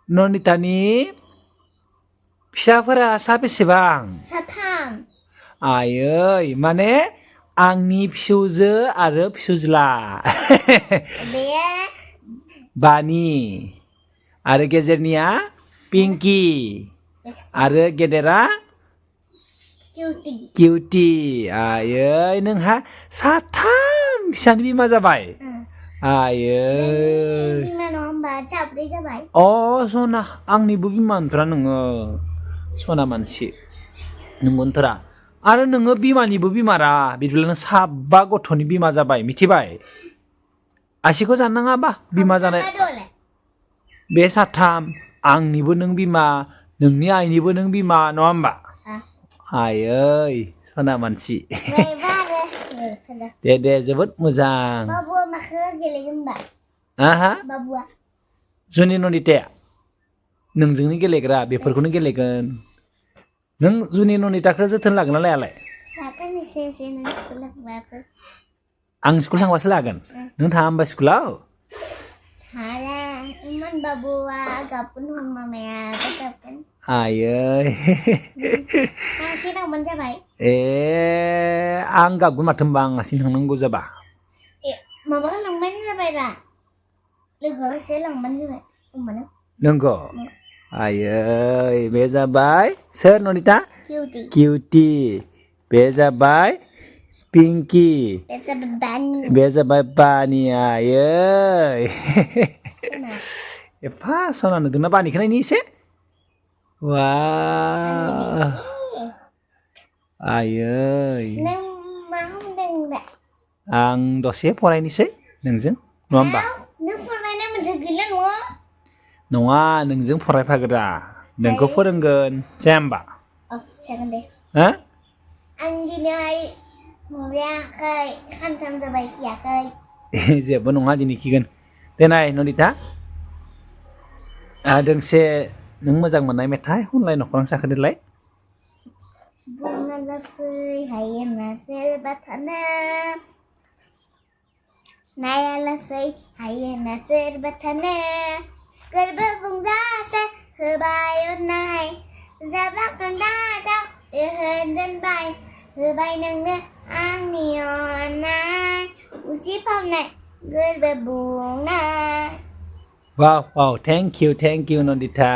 नन्दितानि फिसाफोरा साबेसेबां? साथाम। आयै माने आंनि फिसौजो आरो फिसौज्ला बेयो बानि आरो गेजेरनिया पिंकि आरो गेदेरा किउटि। आयै नोंहा साथाम फिसानि बिमा जाबाय। आयै बिमा नङा होमबा साब्रै जाबाय। सना आंनिबो बिमानोथरा नोङो सना मानसि नंगौनोथरा आरो नोङो बिमानिबो बिमारा बिदिब्ला नों साबा गथ'नि बिमा जाबाय मिथिबाय आसिखौ जानाङाबा बिमा जानाय बे साथाम आंनिबो नों बिमा नोंनि आइनिबो नों बिमा नङा होमबा आयै सना मानसि दे जोबोद मोजां बाबुआ माखौ गेलेगोन होनबा बाबुआ जुनि नन्दिताया नोंजोंनो गेलेग्रा बेफोरखौनो गेलेगोन नों जुनि नन्दिताखौ जोथोन लागोन ना लायालाय लागोन एसे नों स्कुल थांबासो आं स्कुल थांबासो लागोन नों थाङा होमबा स्कुलाव हाला इमान बाबुआ गाबगोन मामाया गाबगोन आयै हारसिं थांबानो जाबाय आं गाबगोन माथो होनबा आं हारसिं थांनांगौ जाबा माबाखौ लांबानो जाबाय रा लोगोआव एसे लांबानो जाबाय होमबानो नंगौ आयै बे जाबाय सोर नन्दिता किउटि बे जाबाय पिंकि बे जाबाय बानि आयै एफा सना नुदोंना बानिखौ नायनि एसे वाह आयै नों मा होनदों दा आं दसे फरायनोसै नोंजों नङा होमबा नों फरायनाय मोनसे गैला न'आव नङा नोंजों फरायफाग्रा नोंखौ फोरोंगोन जाया होमबा जागोन दे हो आं दिनै माबायाखै खानथाम जाबाय खियाखै जेबो नङा दिनै खिगोन देनाय नन्दिता दोंसे नों मोजां मोननाय मेथाइ खनलाय नखरां साखोदोलाय बुङालासै हायोना सोरबा थानो नायालासै हायोना सोरबा थानो गोरबो बुंजासे होबाय अननाय जाबाखोन दादाव दोनबाय होबाय नोंनो आंनि अननाय उसिफावनाय गोरबो बुंनाय वाव थेंक इउ नन्दिता